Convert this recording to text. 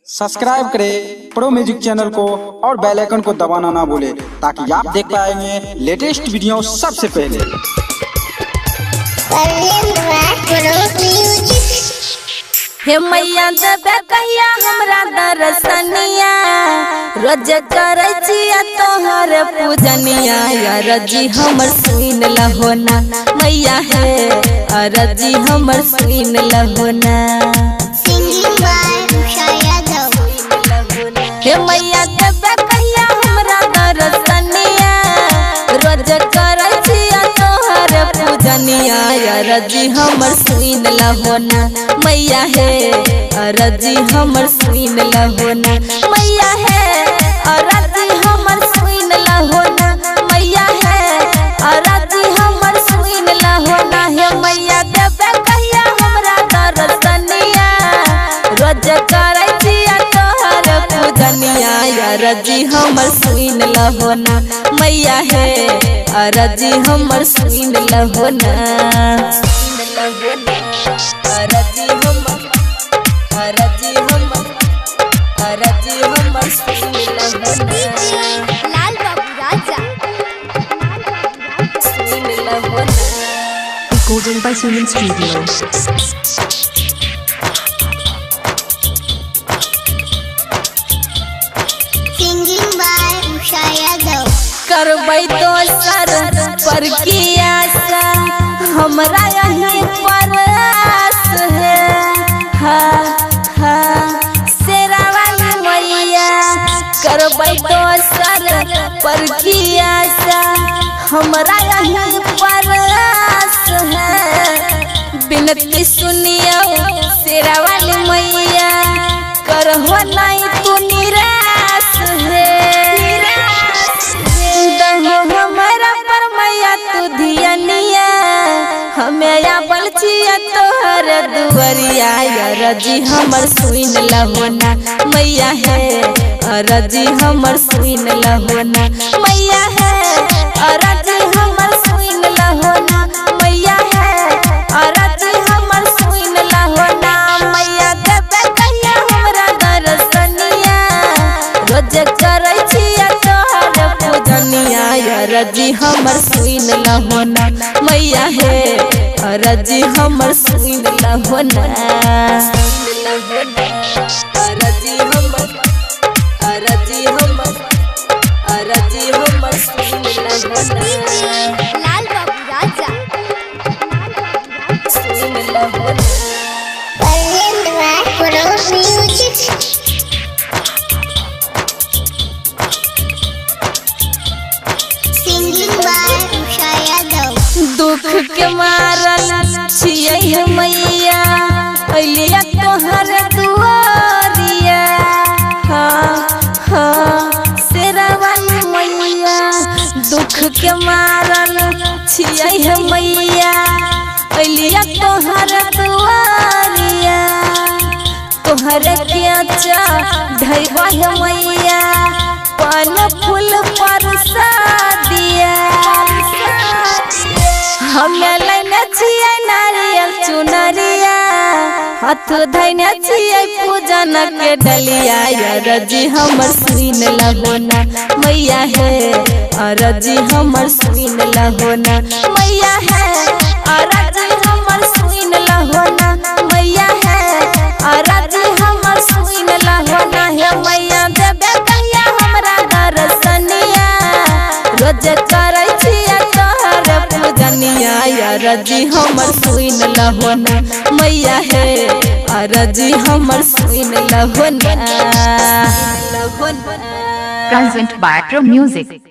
Subscribe करें pro music channel को और बेल आइकन को दबाना ना भूलें ताकि आप देख पाएंगे लेटेस्ट वीडियो सबसे पहले। हे मैया देबे कहिया हमरा दर्शनिया, रोज करै छियै तोहर पूजनिया। अरजी हमर सुन लहो ना मैया हे, अरजी हमर सुन लहो ना। हे मैया देबे कहिया हमरा दर्शनिया, रोज करै छियै तोहर पूजनिया। अरजी हमर सुन लहो ना मैया हे, अरजी हमर सुन लहो ना मैया हे, अरजी हमर सुन लहो ना मैया हे, अरजी हमर सुन लहो ना। हे मैया देबे कहिया हमरा दर्शनिया, रोज करै छियै तोहर पूजनिया। अरजी हमर सुन लहो ना मैया हे, अरजी हमर सुन लहो ना। अरजी हमर, अरजी हमर, अरजी हमर सुन लहो ना। लाल बाबू राजा सुन लहो ना। Recording by Suman Studio. Singing by Usha Yadav. करबै दोसर पर की आशा, हमरा यहीं पर आस है। हा हा शेरा वाली मैया, करबै दोसर पर की आशा, हमरा यहीं पर आस है। विनती सुनियो शेरा वाली मैया, करहो नहीं तू निराश है। दहो हमारा पर मैया तू धियनिया, हमें आबल छियै तोहर दुआरिया। अरजी हमर सुन लहो ना मैया हे, अरजी हमर सुन लहो ना मैया हे, अरजी हमर सुन लहो ना मैया हे, अरजी हमर सुन लहो ना। मैया देबे कहिया हमरा दर्शनिया, रोज करै छियै तोहर पूजनिया। अरजी हमर सुन लहो ना मैया हे, अरजी हमर सुन लहो ना। अरजी हमर, अरजी हमर, अरजी हमर सुन लहो ना। लाल बाबू राजा सुन लहो ना। Pro music. Singing by Usha Yadav. दुख के मारल छियै हे मैया, अइलिया तोहर दुआरिया। हाँ हाँ शेरा वाली मैया, दुख के मारल छियै हे मैया, अइलिया तोहर दुआरिया। तोहर के चढ़ैबा हे मैया, पान फूल परसा दिया। हमे लेने छियै नारियल चुनरिया, हाथ धैने छियै पूजन के डलिया। अरजी हमर सुन लहो ना मैया हे, अरजी हमर सुन लहो ना मैया हे, अरजी हमर सुन लहो ना मैया हे, अरजी हमर सुन लहो ना। हे मैया देबे कहिया हमरा दर्शनिया, रोज करै छियै तोहर पूजनिया। अरजी हमर सुन लहो ना मैया हे, अरजी हमर सुन लहो ना। Present by Pro Music.